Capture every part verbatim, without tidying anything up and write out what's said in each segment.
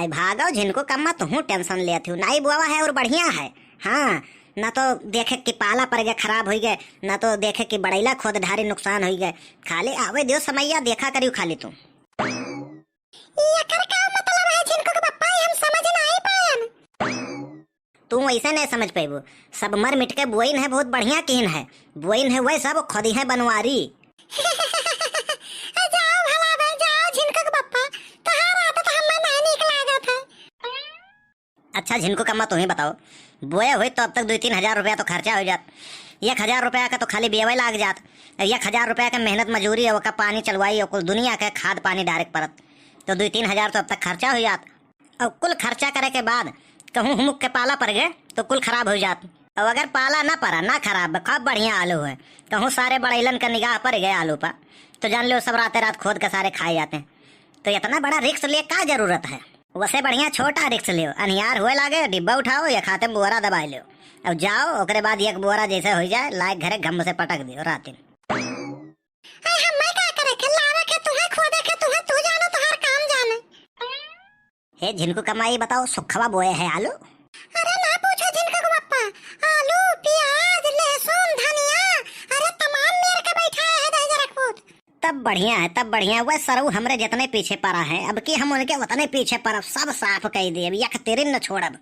अरे भागो झिनकू कम्मा, तुहूँ tension लेत हो। नाई बोवा है और बढ़िया है। हाँ, ना तो देखे कि पाला पड़ गए, खराब होइ गए, ना तो देखे कि बड़ैला खोद ढारी नुकसान होइ गए। खाली आवे दियो समैया, देखा करियो खाली तू। एकर का मतलब है झिनकू के पप्पा, ई हम समझ नाई पायन। तू वैसे नहीं समझ पैबू। सब मर मिट के बोइन है, बहुत बढ़िया किहिन है। बोइन है वह सब खोदी है बनवारी। जाओ भला बे, जाओ झिनकू के पप्पा, तोहार आदत हमें नहीं नीक लागत है। अच्छा झिनकू कम्मा, तू ही बताओ, बोए हुई तो अब तक दुई तीन हजार रुपया तो खर्चा हो जात। एक हजार रुपया का तो खाली बियावे लाग जात। अब एक हजार रुपया के मेहनत मजूरी है, ओका पानी चलवाई, और कुल दुनिया के खाद पानी डारे के पड़त, तो दुई तीन हजार तो अब तक खर्चा हो जात। और कुल खर्चा करे के बाद कहूँ हुमुक के पाला पड़ गए तो कुल खराब हो जात। और अगर पाला ना पड़ा, ना खराब, खूब बढ़िया आलू है, कहूँ सारे बड़ैलन का निगाह पड़ गए आलू पर, तो जान लो सब राते रात खोद के सारे खाए जाते हैं। तो इतना बड़ा risk लिए का जरूरत है? वसे बढ़िया छोटा risk लियो, अनियार हुए लागे, डिब्बा उठाओ, एक हाथे में बोरा दबाए लियो, अब जाओ, ओकरे बाद एक बोरा जैसे हो जाए, लाए घरे घम से पटक दियो रातिन। अरे हमें का करे के, लावे के तुहे, खोदे के तुहे, तू जानो, तुहार काम जाने। हे झिनकू कम्मा, ई बताओ, सुखवा बोए है आलू? अरे ना पूछो झिनकू के पप्पा, आलू, प्याज, लहसुन, धनिया, अरे तमाम मेर के बैठाए है दहिजरा पूत। तब बढ़िया है, तब बढ़िया है। वह सरऊ हमरे जितने पीछे पड़ा है, अब की हम उनके उतने पीछे पड़ब, सब साफ कई देब, एक तिरिन न छोड़ब।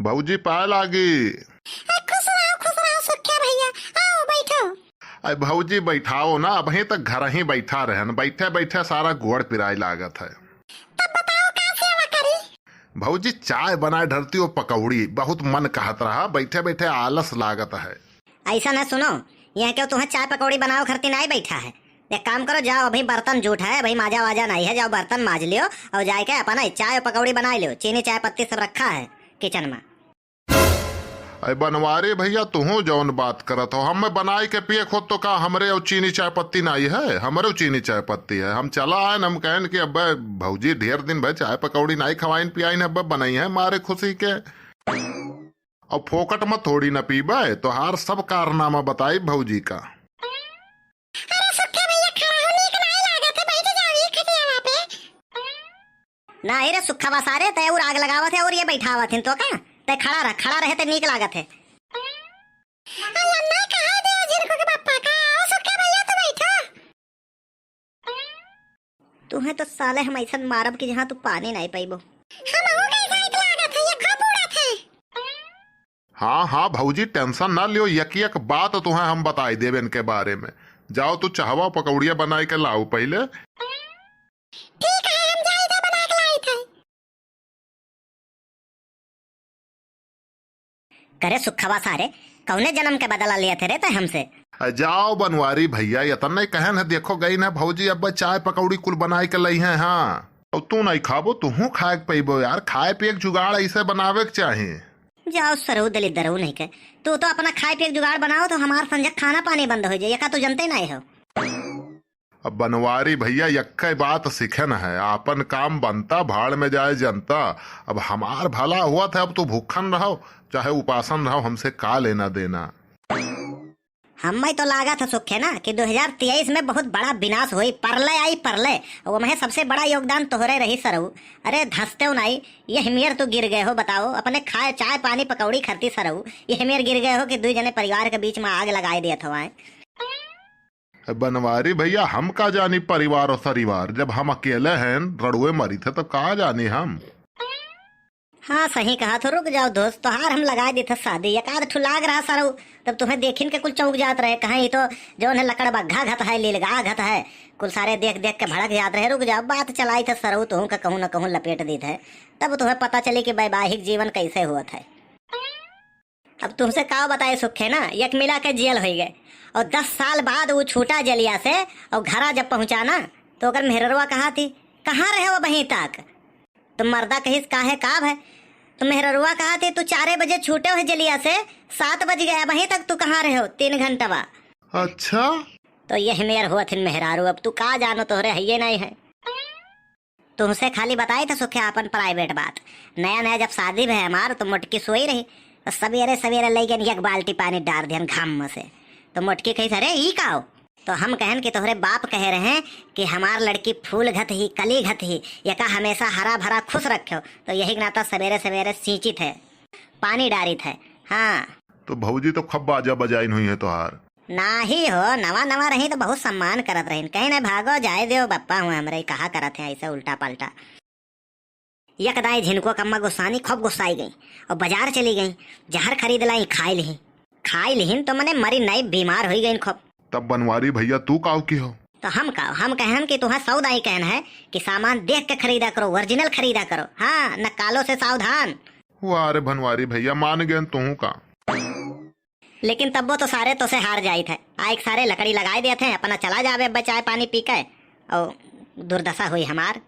भौजी पाए लागी। ए, खुश रहो, खुश रहो सुखिया भैया, आओ बैठो। अरे भौजी बैठाओ ना, अबहीं तक घर ही बैठा रहन, बैठे बैठे सारा गोड़ पिराए लागत है। तब बताओ का सेवा करी? भौजी चाय बनाए धरती हो पकौड़ी, बहुत मन कहत रहा, बैठे बैठे आलस लागत है। ऐसा ना सुनो, यहाँ क्यों तुम्हें चाय पकौड़ी बनाओ खरती नहीं बैठा है। एक काम करो, जाओ अभी बर्तन जूठ है, अभी माजा वाजा नहीं है, जाओ बर्तन माज लियो और जाके अपना चाय पकौड़ी बनाए लियो, चीनी चाय पत्ती सब रखा है kitchen में। अरे बनवारी भैया, तुहूँ जौन बात करत हो, हम बनाए के पिए खुद तो का हमरे और चीनी चाय पत्ती नहीं है, हमरे और चीनी चाय पत्ती है। हम चला आए न, हम कहन कि अब भौजी ढेर दिन भर चाय पकौड़ी नहीं खवाइन पियाइन, अब बनाई है मारे खुशी के। और फोकट में थोड़ी न पीबे, तोहार सब कारनामा बताई भौजी का। अरे सुखा भैया, खड़ा हो, नीक नाई लागत है, बैठ जाओ ये खटियावा पे। नाई रे सुखवा सारे, तै और आग लगावत है और ये बैठावत है तो का? तै खड़ा रह, खड़ा रहे तै नीक लागत है। अल्लाह ना कहा दे झिनकू के पप्पा का, आओ सुखा भैया तो बैठो। तुहें तो साले हम ऐसन मारब कि जहाँ तू पानी नहीं पइबो। हम हो गई जाइत लागत है, ये खा बूढ़ा थे। हाँ, हाँ भौजी, tension ना लियो, यक यक बात तुहें हम बताई देब इनके बारे में। जाओ तू चहवा पकौड़िया बनाए के लाओ पहिले। ठीक है, हम जाई थे बना के लाई थे। करे सुखवा सारे, कौने जन्म के बदला लिया थे रे तै हमसे? अ, जाओ बनवारी भैया, इतना ही कहन है, देखो गई ना भौजी, अब चाय पकौड़ी कुल बनाए के लई हैं, हाँ। और तू नहीं खाबो, तुहूँ खाए के पइबो यार, खाए पिए के जुगाड़ ऐसे बनावे के चाही। जाओ सरऊ दलिद्दरऊ नहीं के, तू तो अपना खाए पिए के जुगाड़ बनाओ तो हमार संझा खाना पानी बंद हो जाए, ये का तू जनते नहीं हो? अब बनवारी भैया यक्के बात सीखे न है, आपन काम बनता, भाड़ में जाए जनता। अब हमार भला हुआ था, अब तू भूखन रहो चाहे उपासन रहो, हमसे का लेना देना। हमें तो लागत है सुखे ना कि दो हज़ार तेईस में बहुत बड़ा विनाश होई, परलय आई परलय, और वह सबसे बड़ा योगदान तोहरे रही सरऊ। अरे धंसते हो नाई, यह मेर तो गिर गए हो, बताओ, अपने खाए चाय पानी पकौड़ी खरती सरऊ, यह मेर गिर गए हो कि दुई जने परिवार के बीच में आग लगाए दिया था वहाँ। ए बनवारी भैया, हम का जानी परिवार और सरिवार, जब हम अकेले हैं, रड़ुए मरी थे, तब का जानी हम। हाँ, सही कहा तो रुक जाओ दोस्त, तोहार हम लगाए देते शादी, एक आध ठो लाग रहा सरऊ, तब तुम्हें देखिन के कुल चौंक जात रहे, कहाँ ये तो जौन है लकड़ बग्घा घत है, लीलगा घत है, कुल सारे देख देख के भड़क जात रहे। रुक जाओ, बात चलाई थे सरऊ, तुहूँ का कहूँ न कहूँ लपेट दी थे, तब तुम्हें पता चली कि वैवाहिक जीवन कैसे हुआ था। अब तुमसे का बताए सुखे ना, एक मिला के जेल होई गए। और दस साल बाद वो छूटा जेलिया से और घरा जब पहुँचा ना, तो ओकर मेहररुआ कहा थी, "कहाँ रहे हो अबहीं तक?" तो मर्दा कहिस, "काहे का भय?" तो मेहररुआ कहा थी, "तू चारे बजे छूटे हो जेलिया से, सात बज गए, अबहीं तक तू कहाँ रहे हो? तीन घंटवा।" अच्छा। तो यह मेर हुआ थिन मेहरारू, अब तू का जानो, तोहरे हइये नहीं है। तुमसे खाली बताई था सुखे आपन private बात। नया नया जब शादी भे हमार तो मोटकी सोई रही, तो सवेरे सवेरे लई गन एक बाल्टी पानी डार दिहन घाम में से। तो मोटकी कही, "अरे ई का हो?" तो हम कहन कि तोहरे बाप कहे रहे कि हमार लड़की फूल घत ही, कली घत ही, यका हमेशा हरा भरा खुश रख्यो। तो यही के नाता सवेरे सवेरे सींचित है, पानी डारित है। हाँ। तो भौजी तो खूब बाजा बजाइन हुई है तोहार। नाही हो, नवा नवा रही तो बहुत सम्मान करत रहीन। कहीं ना, भागो, जाए देव, बप्पा हुआ हमरे, कहा करत हैं ऐसे उल्टा पलटा। यकदाई झिनको कम्मा गुस्सानी खूब गुस्साई गई और बाजार चली गई। जहर खरीद लाई, खाई लिही। खाई लिहिन तो मने मरी नाई, बीमार होई गईन खूब। तब बनवारी भैया तू काव की हो? तो हम काव, हम कहन कि तुहा सौदाई कहन है कि सामान देख के खरीदा करो, ओरिजिनल खरीदा करो। हाँ, न कालो से सावधान। वाह रे बनवारी भैया, मान गए तू का। लेकिन तब्बो तो सारे तो से हार जाइत है। आ एक सारे लकड़ी लगाए देत हैं, अपना चला जावे अब चाय पानी पी के। और दुर्दशा हुई हमार।